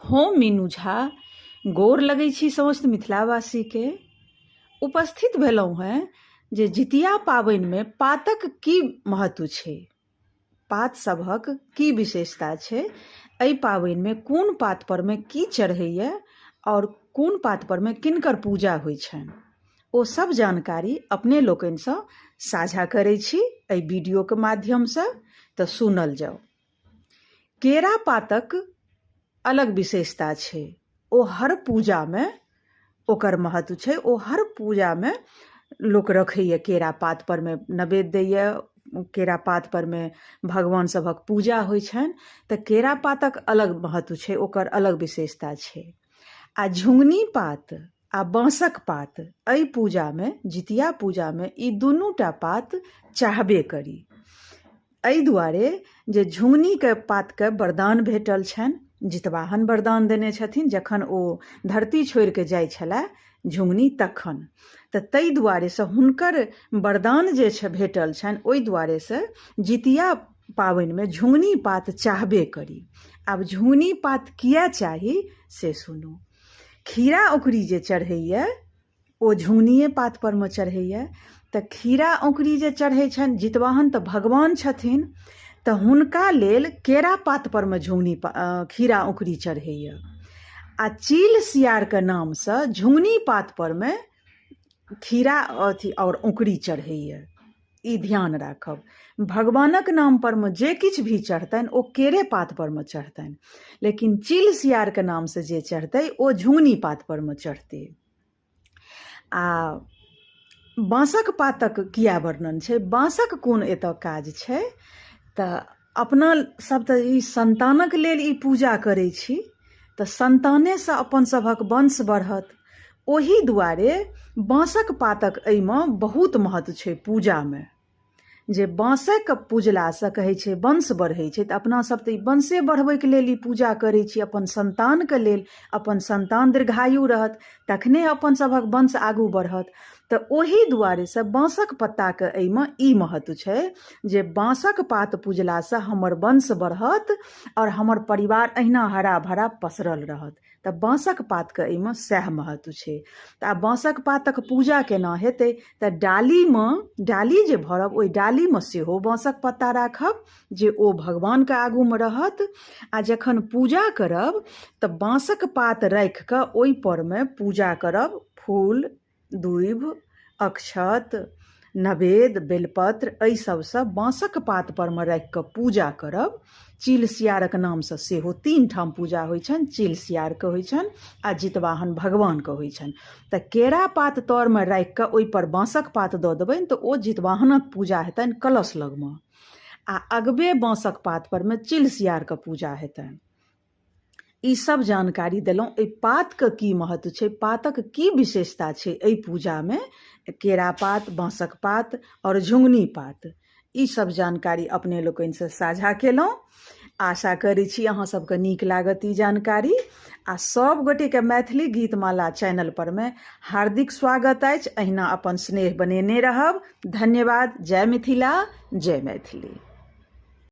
हम मीनू झा गोर लगै छी समस्त मिथिलावासीके। उपस्थित भेलहुँ हेँ जे जितिया पाबनिमे पातक की महत्व छै, पात सभक की विशेषता छै, एहि पाबनिमे कोन पात परमे की चढ़ैए आओर कोन पात परमे किनकर पूजा होइ छनि, ओ सब जानकारी अपने लोकनिसँ साझा करै छी एहि वीडियोके माध्यमसँ। तऽ सुनल जाउ। केरा पातक अलग विशेषता छै, ओ हर पूजामे ओकर महत्व छै। ओ हर पूजामे लोक रखैए, केरा पात परमे नैवेद्य दैए, केरा पात परमे भगवान सभक पूजा होइ छनि। तऽ केरा पातक अलग महत्व छै, ओकर अलग विशेषता छै। आ झुङ्गनी पात आ बाँसक पात, एहि पूजामे, जितिया पूजामे ई दुनूटा पात चाहबे करी। एहि दुआरे जे झुङ्गनीके पातके वरदान भेटल छनि, जितवाहन वरदान देने छथिन जखन ओ धरती छोड़िके जाइ छलए झुङ्गनी तखन। तऽ ताहि दुआरेसँ हुनकर वरदान जे छै भेटल छनि, ओहि दुआरेसँ जितिया पाबनिमे झुङ्गनी पात चाहबे करी। आब झुङ्गनी पात किए चाही से सुनू। खीरा औंकुरी जे चढ़ैए ओ झुङ्गनिए पात परमे चढ़ैए। तऽ खीरा औंकुरी जे चढ़ै छनि, जितवाहन तऽ भगवान छथिन, तऽ हुनका लेल केरा पात परमे झुङ्गनी खीरा औंकुरी चढ़ैए। आ चील सियारके नामसँ झुङ्गनी पात परमे खीरा अथी आओर औंकुरी चढ़ैए। ई ध्यान राखब, भगवानक नाम परमे जे किछु भी चढ़तनि ओ केरे पात परमे चढ़तनि, लेकिन चील सियारके नामसँ जे चढ़तै ओ झुङ्गनी पात परमे चढ़तै। आ बाँसक पातक किया वर्णन छै, बाँसक कोन एतऽ काज छै? तऽ अपना सब तऽ ई सन्तानक लेल ई पूजा करै छी, तऽ सन्तानेसँ अपन सभक वंश बढ़त, ओहि दुआरे बाँसक पातक एहिमे बहुत महत्व छै पूजामे। जे बाँसेके पूजलासँ कहै छै वंश बढ़ै छै, तऽ अपना सब तऽ ई वंशे बढ़बैके लेल ई पूजा करै छी अपन सन्तानके लेल। अपन सन्तान दीर्घायु रहत तखने अपन सभक वंश आगू बढ़त। तऽ ओहि दुआरेसँ बाँसक पत्ताके एहिमे ई महत्व छै जे बाँसक पात पूजलासँ हमर वंश बढ़त आओर हमर परिवार अहिना हरा भरा पसरल रहत। तऽ बाँसक पातके एहिमे सएह महत्व छै। तऽ आब बाँसक पातक पूजा केना हेतै? तऽ डालीमे, डाली जे भरब ओहि डालीमे सेहो बाँसक पत्ता राखब जे ओ भगवानके आगूमे रहत। आ जखन पूजा करब तऽ बाँसक पात राखि कऽ ओहिपर मे पूजा करब। फूल, दूभि, अक्षत, नवेद, बेलपत्र एहि सबसँ बाँसक पात परमे राखि कऽ पूजा करब। चील सियारक नामसँ सेहो 3 ठाम पूजा होइ छनि, चील सियारके होइ छनि आ जितवाहन भगवानके होइ छनि। तऽ केरा पात तरमे राखि कऽ ओहिपर बाँसक पात दऽ देबनि तऽ ओ जितवाहनक पूजा हेतनि कलश लगमे, आ अगबे बाँसक पात परमे चील सियारके पूजा हेतनि। ई सब जानकारी देलहुँ एहि पातके की महत्व छै, पातक की विशेषता छै एहि पूजामे, केरा पात, बाँसक पात आओर झुङ्गनी पात। ई सब जानकारी अपने लोकनिसँ साझा केलहुँ। आशा करै छी अहाँ सबके नीक लागत ई जानकारी। आ सब गोटेके मैथिली गीतमाला चैनल परमे हार्दिक स्वागत अछि। अहिना अपन स्नेह बनेने रहब। धन्यवाद। जय मिथिला, जय मैथिली।